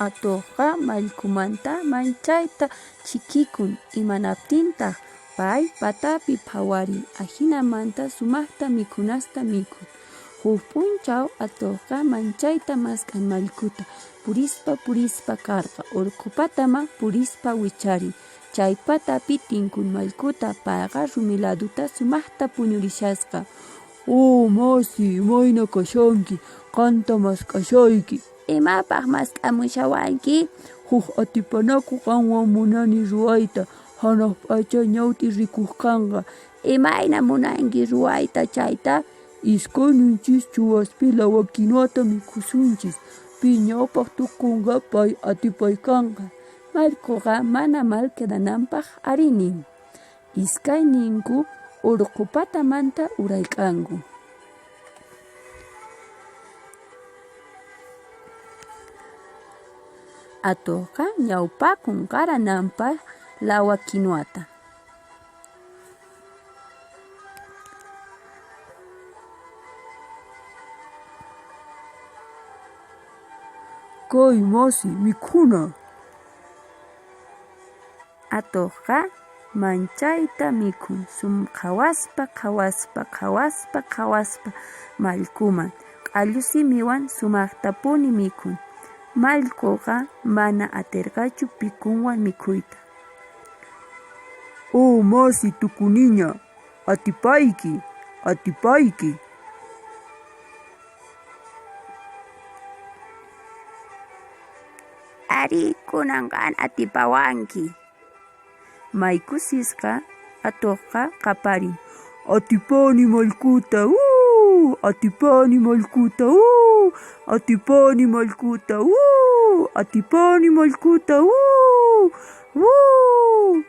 Atuqqa mallkumanta manchayta chhikikun, imanaptintaq pay patapi phawarin ajinamanta sumaqta mikhunasta mikhun. Huk p'unchaw atuqqa manchayta mask'an mallkuta, purispa purispa karqa urqu pataman purispa wicharin, chay patapi tinkun mallkuta, payqa rumi laduta sumaqta puñurishasqa. Oh masi, imayna kashanki? Qanta mask'ashayki. Imapaq mask'amushawanki? Huk atipanaku qanwan munani ruwayta, hanaq p'acha ñawt'i rikuq kanqa. Imayna munanki ruwayta chayta? Iskayninchis chuwaspi lawa kinuwata mikhusunchis, pi ñawpaq tukunqa pay atipay kanqa. Mallkuqa mana mal quedananpaq arí nin. Iskayninku urqu patamanta urayk'anku. Atuqqa ñawpakun qarananpaq lawa kinuwata. Kay masi mikhuna. Atuqqa manchayta mikhun, qhawaspa qhawaspa qhawaspa qhawaspa mallkuman q'allu simiwan sumaqtapuni mikhun. Mallkuqa mana atirqachu pikunwan mikhuyta. Oh masi tukuniña, atipayki, atipayki. Arí, kunan qan atipawanki. May kusisqa atuqqa qaparin. Atipani mallkuta, uh! Atipani mallkuta, uh! Atipani mallkuta, uh! Atipani mallkuta, uh! Uh!